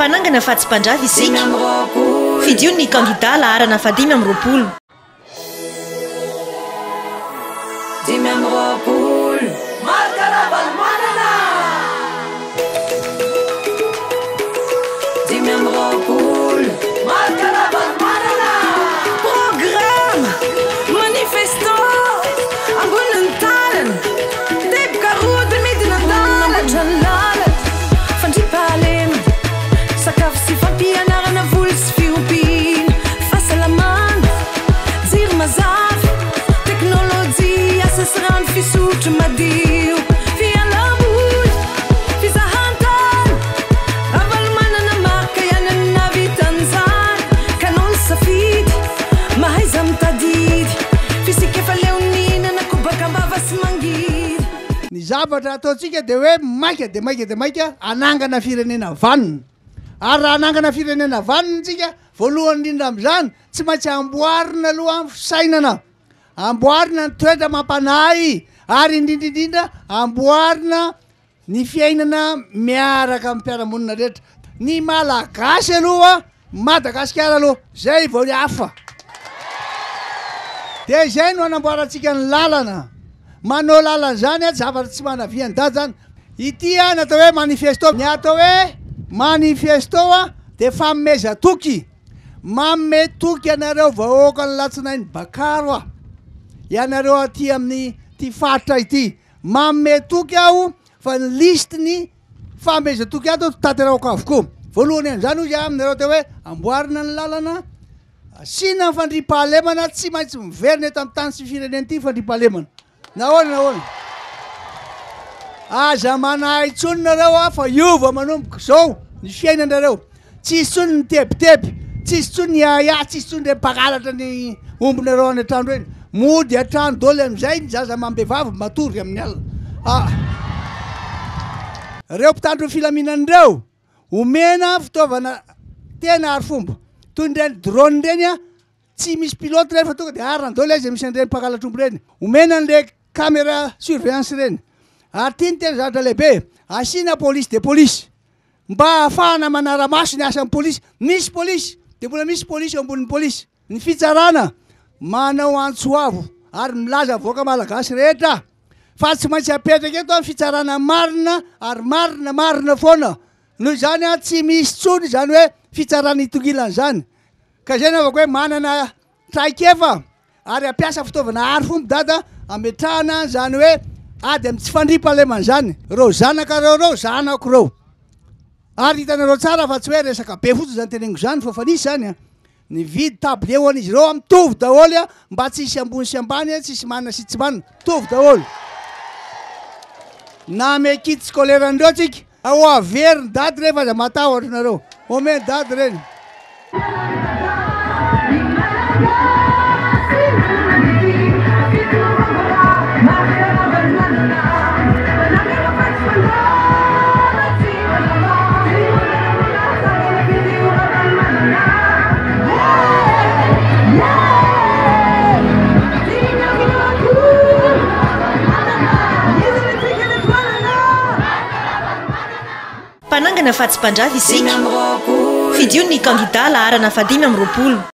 Mpanangana fa tsy mpandrava isika. Fidio ny kandida laharana faha 25. 25. Marc Ravalomanana! 25. Marc Ravalomanana! Programme! Manifesto! Ambonin'ny tanana! Teboka roa midina an-dalana! lalana! Fandriampahalemana! Sakafo sy fampianarana, voly sy fiompiana, fahasalamana, jiro mazava, teknolojia, asa sy rano fisotro madio, fialamboly, fizahantany, Ravalomanana Marc ihany no nahavita an'izany, ka anao ny safidy, mahaiza mitadidy, f'isika efa leo nihinana kobaka am-bava sy mangidy. Ny zavatra ataontsika dia hoe maika dia maika dia maika hanangana firenena vanona. Ary raha hanangana firenena vanona isika, voalohany indrindra amin'izany, tsy maintsy amboarina aloha ny fisainana, amboarina ny toetra amam-panahy, ary indrindra indrindra amboarina ny fiainana miaraka amin'ny mpiara-monina rehetra. Ny Malagasy aloha, Madagasikara aloha, zay vao ny hafa. Dia izay no anamboarantsika ny lalana. Manao lalana izany an, zavatra tsy manavia an'i Dada zany. Ity an atao hoe manifesto. Ny atao hoe manifesto an dia fanomezan-toky. Manome toky anareo vahoakan'i Latsinainy Bakaro aho. Ianareo aty amin'ity faritra ity. Manome toky aho fa ny listy ny fanomezan-toky ato tanterahako avokoa. Voalohany amin'izany hoy aho aminareo teo hoe amboarina ny lalana, asiana ny fandriampahalemana, tsy maintsy miverina eto amin'ny tany sy firenena ity ny fandriampahalemana. Nahoana nahoana? Aza manahy intsony nareo a fa hiova manomboka izao ny fiainanareo. Tsy hisy intsony ny tebiteby, tsy hisy intsony ny ahiahy, tsy hisy intsony ireny mpangalatra ny ombinareo any an-trano ireny. Mody an-trano daholo amin'izay ny zaza amam-behivavy matory amin'ny alina. Ah. Ireo mpitandro ny filaminana ireo, omena fitaovana tena arifomba toy ny ireny drone ireny a, tsy misy pilote ireny fa tonga dia arina daholo aiza misy an'ireny mpangalatra omby ireny. Omena an'ilay camera surveillance ireny. Ary ity no tena zavatra lehibe, asiana police de police. Mba hahafahana manara-maso ny asan'ny polisy. Misy polisy, dia mbola misy polisy eo ambonin'ny polisy. Ny fitsarana manao antso avo ary milaza vahoaka malagasy rehetra fa tsy maintsy apetraka eto ny fitsarana marina ary marina marina foana. Noho izany tsy misy intsony izany hoe fitsarana itongilana izany. Ka izay no havako hoe manana traikefa ary hampiasa fitaovana arifomba dada hametrahana an'izany hoe ady amin'ny tsy fandriampahalemana izany. Ireo zanakareo ireo zanako ireo. Ary hitanareo tsara fa tsy hoe resaka be fotsiny izany teneniko izany fa efa nisy izany an. Nividy tablier ho an'izy ireo mitovy daholo an, mba tsy hisy ambony sy ambany, tsy hisy manana sy tsy manana. Mitovy daholo. Name kit scolaire an'ireo tsika. Ao averiny dady refa aza matahotra nareo. Omeny dady reny. Mpanangana fa tsy mpandrava isika. Fidio ny kandida laharana faha 25.